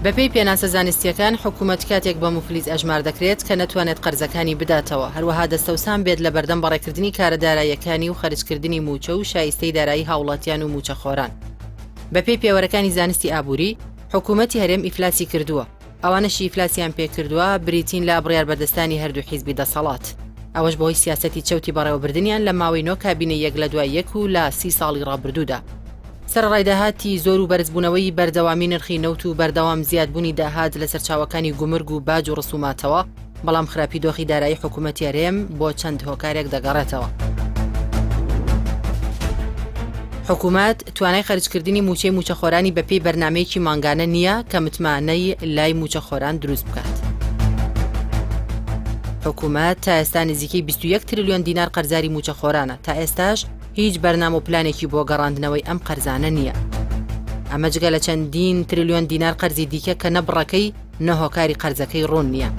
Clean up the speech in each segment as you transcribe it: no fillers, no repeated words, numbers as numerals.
بەپێی پێناسە زانستییەکان، حکومەت کاتێک بە موفلیس ئەژمار دەکرێت کە نەتوانێت قەرزەکانی بداتەوە، هەروەها دەستەوسان بێت لە بەردەم بەڕێکردنی کارە داراییەکانی و خەرجکردنی مووچە و شایستەی دارایی هاوڵاتیان و مووچەخۆران. بەپێی پێوەرەکانی زانستی ئابووری، حکومەتی هەرێم ئیفلاسی کردووە. ئەوانەشی ئیفلاسیان پێکردووە بریتین لە بڕیاربەدەستانی هەردوو حیزبی دەسەڵات. ئەوەش بەهۆی سیاسەتی چەوتی بەڕێوەبردنیان لە ماوەی نۆ کابینەی یەک لە دوای یەک و لە سی ساڵی ڕابردوودا. سەرەڕای داهاتی زۆر و بەرزبوونەوەی بەردەوامی نرخی نەوت و بەردەوام زیادبوونی داهات لە سەرچاوەکانی گومرگ و باج و ڕسوماتەوە، بەڵام خراپی دۆخی دارایی حکوومەتی هەرێم بۆ چەند هۆکارێک دەگەڕێتەوە. حکوومەت توانای خەرجکردنی مووچەی مووچەخۆرانی بەپێی بەرنامەیەکی مانگانە نییە کە متمانەی لای مووچەخۆران دروست بکات. حکوومەت تا ئێستا نزیکەی 21 تریلیۆن دینار قەرزاری مووچەخۆرانە، تا ئێستاش هیچ بەرنامە و پلانێکی بۆ گەڕاندنەوەی ئەم قەرزانە نییە. ئەمە جگە لە چەندین تریلیۆن دینار قەرزی دیکە کە نە بڕەکەی نە هۆکاری قەرزەکەی ڕوون نییە.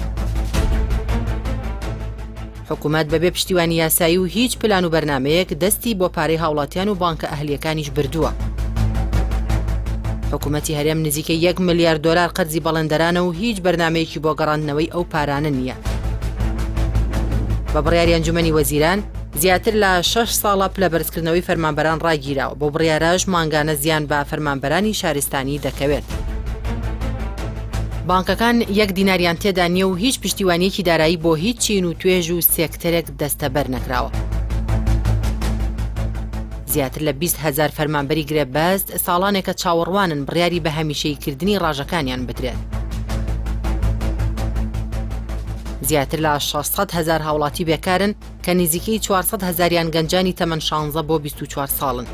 حکومەت بەبێ پشتیوانی یاسایی و هیچ پلان و بەرنامەیەک دەستی بۆ پارەی هاوڵاتیان و بانکە ئەهلیەکانیش بردووە. حکومەتی هەرێم نزیکەی یەک ملیار دۆلار قەرزی بەڵێندەرانە و هیچ بەرنامەیەکی بۆ گەڕاندنەوەی ئەو پارانە نییە. بە بڕیاری ئەنجومەنی وەزیران، زیاتر لە شەش ساڵە پلە بەرزکردنەوەی فەرمانبەران ڕاگیراوە، بەو بڕیارەش مانگانە زیان بە فەرمانبەرانی شارستانی دەکەوێت. بانکەکان یەک دیناریان تێدا نییە و هیچ پشتیوانییەکی دارایی بۆ هیچ چین و توێژ و سێکتەرێک دەستەبەر نەکراوە. زیاتر لە 20 هەزار فەرمانبەری گرێبەست ساڵانێکە چاوەڕوانن بڕیاری بە هەمیشەییکردنی ڕاژەکانیان بدرێت. زیاتر لە 600 هەزار هاوڵاتی بێکارن کە نزیکەی 400 هەزاریان گەنجانی تەمەن 16 بۆ 24 ساڵن.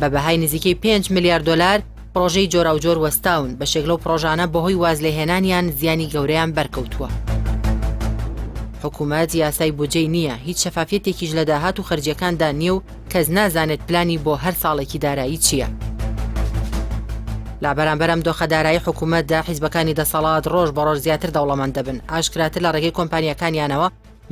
بە بەهای نزیکەی 5 ملیار دۆلار پڕۆژەی جۆراوجۆر وەستاون، بەشێک لەو پڕۆژانە بەهۆی وازلێهێنانیان زیانی گەورەیان بەرکەوتووە. حکومەت یاسای بودجەی نییە، هیچ شەفافیەتێکیش لە داهات و خەرجییەکاندا نییە و کەس نازانێت پلانی بۆ هەر ساڵێکی دارایی چییە. لە بەرامبەر ئەم دۆخە دارایی حکومەتدا حیزبەکانی دەسەڵات ڕۆژ بە ڕۆژ زیاتر دەوڵەمەند دەبن، ئاشکراتر لە ڕێگەی کۆمپانیاکانیانەوە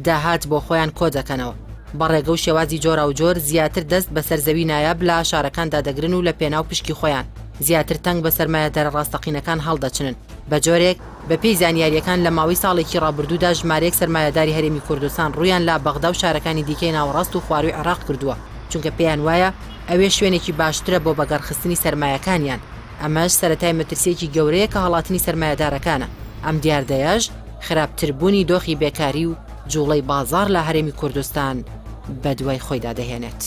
داهات بۆ خۆیان کۆدەکەنەوە، بە ڕێگە و شێوازی جۆراوجۆر زیاتر دەست بەسەر زەوی نایاب لە شارەکاندا دەگرن و لە پێناو پشکی خۆیان زیاتر تەنگ بە سەرمایەدارە ڕاستەقینەکان هەڵدەچنن بە جۆرێک بە پێی زانیارییەکان لە ماوەی ساڵێکی ڕابردوودا ژمارەیەک سەرمایەداری هەرێمی کوردستان ڕوویان لە بەغدا و شارەکانی دیکەی ناوەڕاست و خوارووی عێراق کردووە چونکە پێیان وایە ئەوێ شوێنێکی باشترە بۆ بەگەڕخستنی سەرمایەکانیان ئەمەش سەرەتای مەترسییەکی گەورەیە کە هەڵاتنی سەرمایەدارەکانە ئەم دیاردەیەش خراپتربوونی دۆخی بێکاری و جوڵەی بازاڕ لە هەرێمی کوردستان بەدوای خۆیدا دەهێنێت.